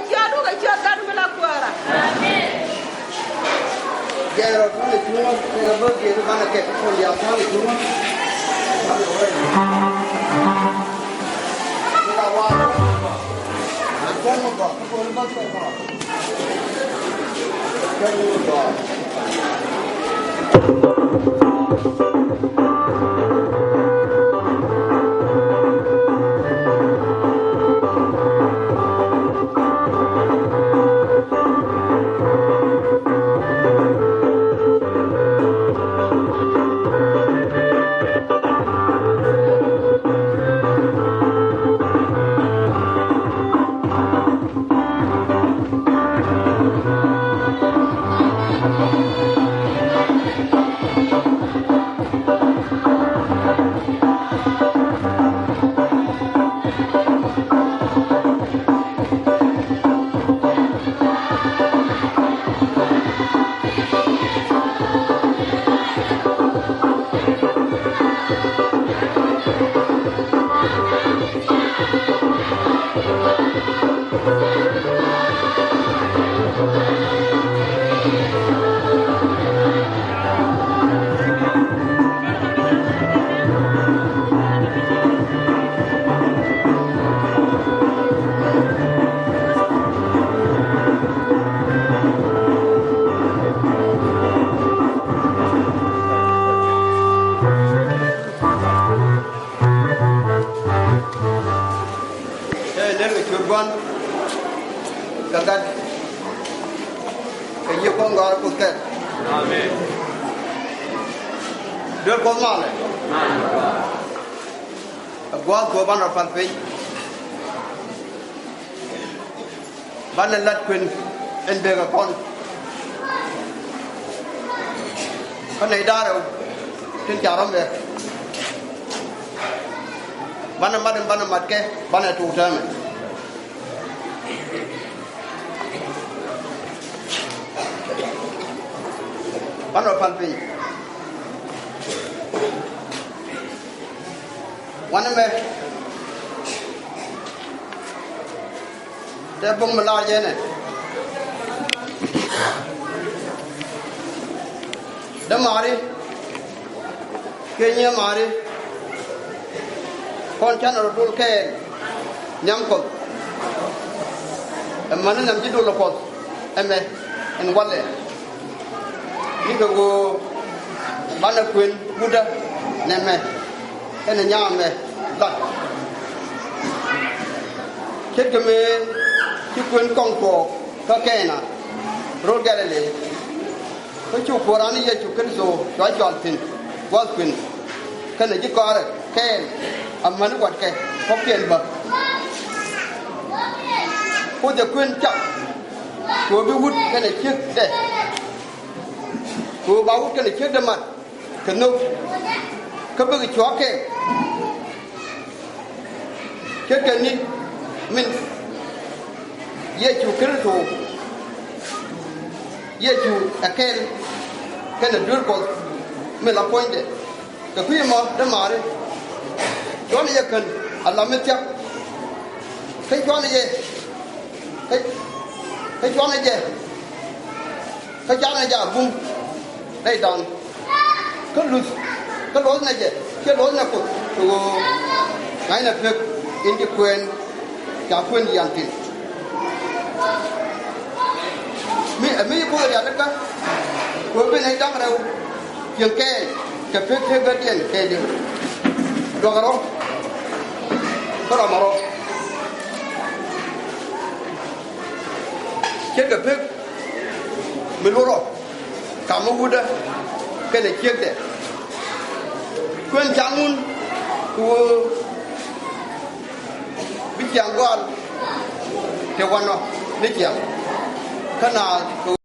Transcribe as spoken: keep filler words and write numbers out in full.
Ciöt wä kɛ ciöt Gat mi la Kuäärä. Amen. Jɛɛn rɔ tɔ̱ni cuŋä, kɛ bä jɛɛn banɛ kɛ, kɛ liaw tɔ̱ni cuŋä. Cä ner kɛ ciöt Gua̱n kɛ Gat kɛ Yiëë Kuɔth Gɔaa Kuoth kɛl. Amen. Duel Kuɔth malɛ. Ɛ gua̱a̱th Kuɔth banɛ rɔ pal piny. Banɛ lat kuën ɛn bëë kɛ kɔn. Kä nɛy da̱ŋ rɛw tin ca rɔ̱m ɛ. Banɛ mat ɛn banɛ mat kɛ banɛ tuk täämɛ. Banɛ rɔ pal piny. Wanɛ mɛ. Tɛ bok mi lar jɛnɛ. Dämaari kiɛ nyimaari, kɔn canɛ rɔ dol kɛɛl nhiam Kuɔth. Ɛmɛni nhiam ji̱ dol ɛ Kuɔth ɛmɛ ɛn walɛ. Nikɛ ɣöö banɛ kuën wutdä nɛmɛ kɛnɛ nyaamɛ lat. Ce̱tkɛ mëë ci kuën kɔŋ tuɔɔk kä Kɛɛna rööl Gɛ̈-lɛ-li, kä cu Kuääran ni Yecu Kritho cua cɔal thi̱n gua̱a̱th kuën kɛnɛ ji̱ kɔaarɛ kɛɛl amäni watkɛ kɔ̱kiɛn bä. Ku jɛ kuën cak kɛ ɣöö bi wut kɛnɛ ciekdɛ, kɛ ɣöö ba wut kɛnɛ ciekdɛ mat kɛ nhök, kä bikɛ cua̱k kɛɛl. Ce̱tkɛ ni min Yecu Kritho, Yecu ɛ kɛl kɛnɛ duel Kuɔth min la puɔ̱nydɛ. Kɛ kui̱ ɛmɔ dämaari, cuanɛ jɛ kän ala mi thia̱k. Kä cuanɛ jɛ, kä, kä cuanɛ jɛ, kä cuanɛ jɛ a bum rɛydan. Kä luth, kä luɔthnɛ jɛ, /ciɛ luɔthnɛ Kuoth, kɛ ɣöö ŋa̱cnɛ pek in ci kuɛɛn ca kuën yian thi̱n. Mi, ɛ mi ci Kuoth rialikä, kɛ ɣöö bi nɛy da̱ŋ rɛw cieŋ kɛɛl kɛ pek tëkädiɛn kɛɛliw. Duɔ̱kɛ rɔ, kä rɔmɛ rɔ. Ce̱tkɛ pek mi luɔ̱rɔ, kamä wutdä kɛnɛ ciekdɛ. Kuën ca̱ŋ wun kɛ ɣöö bi ciaŋ gɔaal te wanɔ ni ciaŋ. Kä naath kɛ